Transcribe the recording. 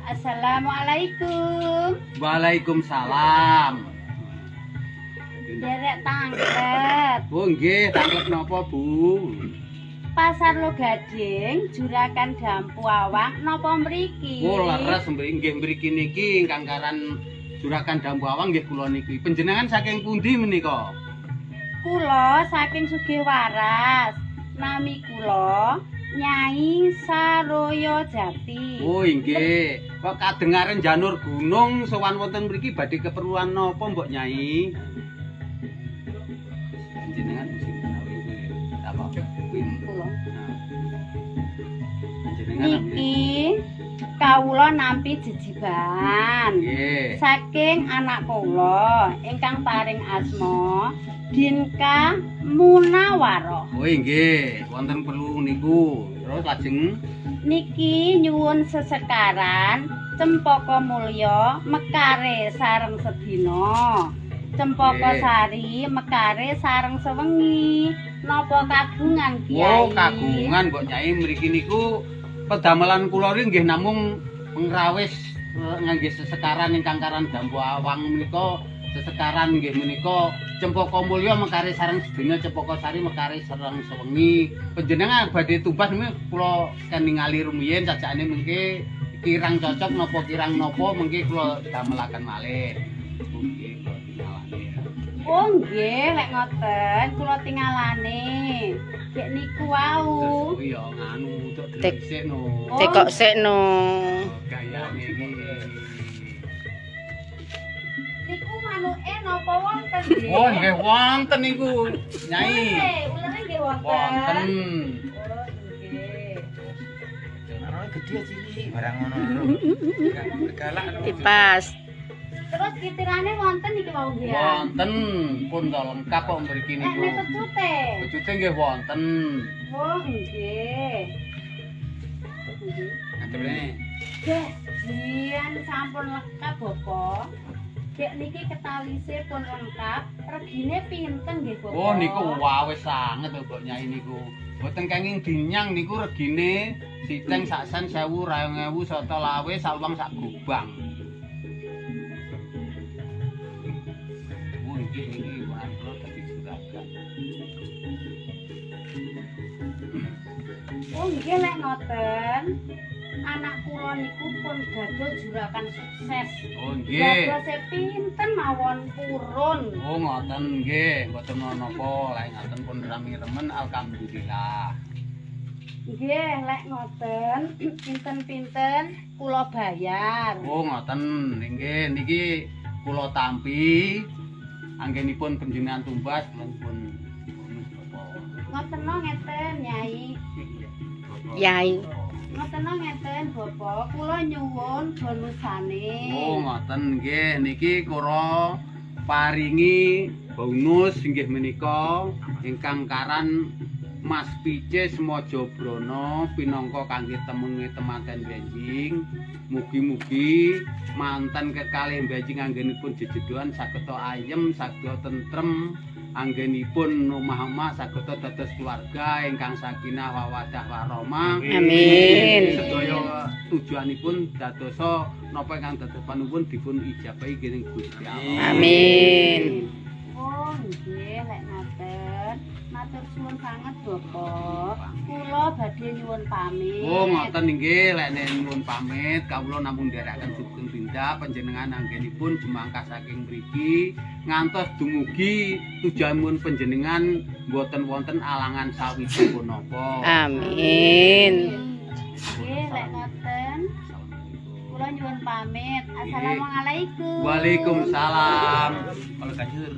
Assalamualaikum. Waalaikumsalam. Derek tanglet. Oh nggih, tanglet napa, Bu? Pasar Logading, Juragan Dampu Awang napa mriki? Oh, leres nggih mriki niki ingkang karan Juragan Dampu Awang nggih kula niki. Panjenengan saking pundi menika? Kula saking Sugihwaras. Nami kula Nyai Saroyo Jati. Oh inggih. Kok kadengaren janur gunung sowan wonten mriki badhe keperluan napa mbok Nyai? Panjenengan sinten kuwi? Apa? Kula. Panjenengan niki kawula nampi jejiban. Nggih. Saking anak kula ingkang paring asma Dinka Munawaroh. Oh inggih, wonten perlu niku. Terus lajeng niki nyuwun sesekaran Cempaka Mulya mekare sareng sedina. Cempaka Sari mekare sareng sewengi. Napa kagungan Kiai? Oh, kagungan mbok Nyai mriki niku pedamelan kula nggih namung pengrawis ngangge sesekaran ingkang karan Dampu Awang menika. Sesekaran nggih menika Cempaka Mulya mekare sareng sedina, Cempaka Sari mekare sareng sewengi. Panjenengan badhe tumbas niku kula ken ningali rumiyin sajakane mengke kirang cocok napa kirang napa mengke kula damelaken malih. Nggih kula tingalane. Oh nggih lek ngoten kula tingalane. Gek niku wau. Kuwi ya nganu tok dhisik no. Tekok sik no. Gayane iki. Niku manuke napa wonten nggih? Oh nggih wonten niku, Nyai. Ulere nggih wonten. Wonten. Oh nggih. Manuke gedhe cilik barang ngono. Galak. Tipas. Terus kitirane wonten niki wau nggih. Wonten, pun to lengkap kok mriki niku. Nek pecute. Pecute nggih wonten. Oh nggih. Ngaten. Nggih, jian sampun lengkap Bapak. Dek niki ketawise pun lengkap, regine pinten nggih Bapak? Oh niku wawis sanget lho mbok Nyai niku. Mboten kenging dinyang niku regine siteng sak sen 1000 2000 sata lawe saluang sak gobang. Oh nggih niki kula dadi juragan. Oh nggih lek ngoten. Anak kula niku pun gaduh juragan sukses. Oh nggih. Dadose pinten mawon purun. Oh ngoten nggih, mboten napa lek ngoten pun rami remen alhamdulillah. Nggih, lek ngoten pinten-pinten kula bayar. Oh ngoten, nggih niki kula tampi anggenipun panjenengan tumbas pun bonus Bapak. Ngoten ngeten Nyai. Yai. Ngoten ngeten Bapak, kula nyuwun bonusane. Oh ngoten nggih, niki kula paringi bonus inggih menika ingkang karan Mas Picis Mojobrono pinangka kangge temenge temanten benjing. Mugi-mugi manten kekalih benjing anggenipun jejedohan saged ayem, saged tentrem, anggenipun omah-omah saged dados keluarga ingkang sakinah mawaddah warahmah. Amin. Sedaya tujuanipun dadosa napa ingkang dados panuwun dipun ijabahi dening Gusti Allah. Amin. Oh nggih lek ngoten. Matur suwun sanget Bapak. Kula badhe nyuwun pamit. Oh ngoten nggih lek nyuwun pamit kawula namung nderekaken sugeng tindak panjenengan anggenipun jumangkah saking mriki ngantos dumugi tujuanipun panjenengan mboten wonten alangan sawiji punapa. Amin. Nggih lek ngoten. Kula nyuwun pamit. Assalamualaikum. Waalaikumsalam. Kalau gajur.